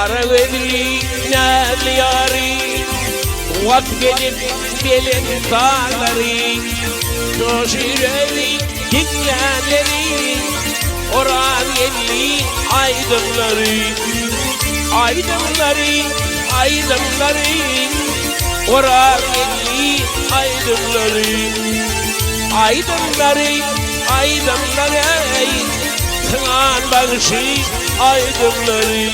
Gara gözli näzli ýary, Wasp edip belent daglary, Joş ýüregi diňlänleri, Oraz geldi aýdymlary. Aýdymlary, aýdymlary, Oraz geldi aýdymlary. Aýdymlary, aýdymlary, Syngan bagşy aýdymlary.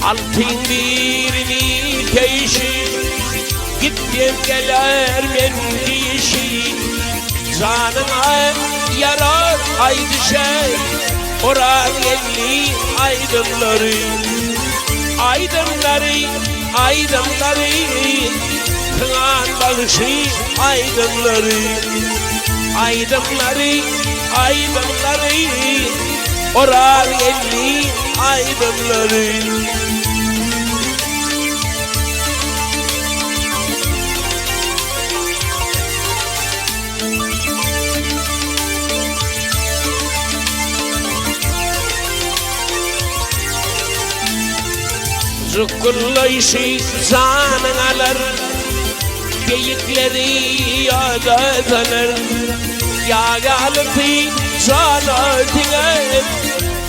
Altyn birini keýşi, Gitdim geler men diýşi, Janyňa ýarar aýdyşy, Oraz geldi aýdymlary. Aýdymlary, aýdymlary, Syngan bagşy aýdymlary. Aýdymlary, aýdymlary, Oraz geldi aýdymlary. Zukkullaýşy janyň alar, Beýikleri ýada salar. Ýagalysy jana siňer,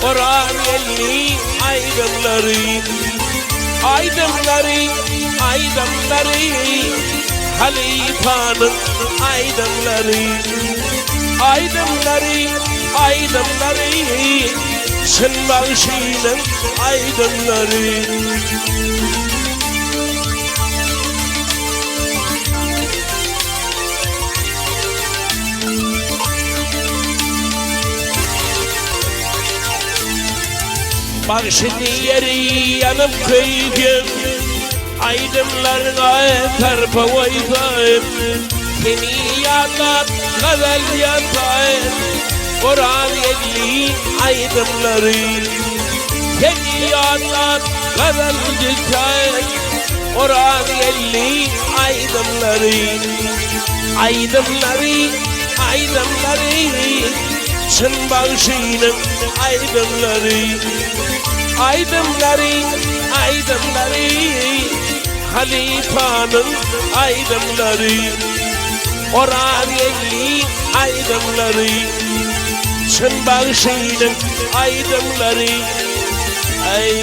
Oraz geldi aýdymlary. Aýdymlary, aýdymlary, Halypanyň aýdymlary. Aýdymlary, aýdymlary, Çyn bagşynyň aýdymlary. Bagşy diýeri ýanyp köýdüm, Aýdymlaryňa sarpa goýsam, Seni ýatlap gazal ýazsam, Oraz geldi aýdymlary. Seni ýatlap gazal düzsem, Oraz geldi aýdymlary. Aýdymlary, aýdymlary, Çyn bagşynyň aýdymlary. Aýdymlary, aýdymlary, Halypanyň aýdymlary. Oraz geldi aýdymlary. Çyn bagşynyň aýdymlary. Aý.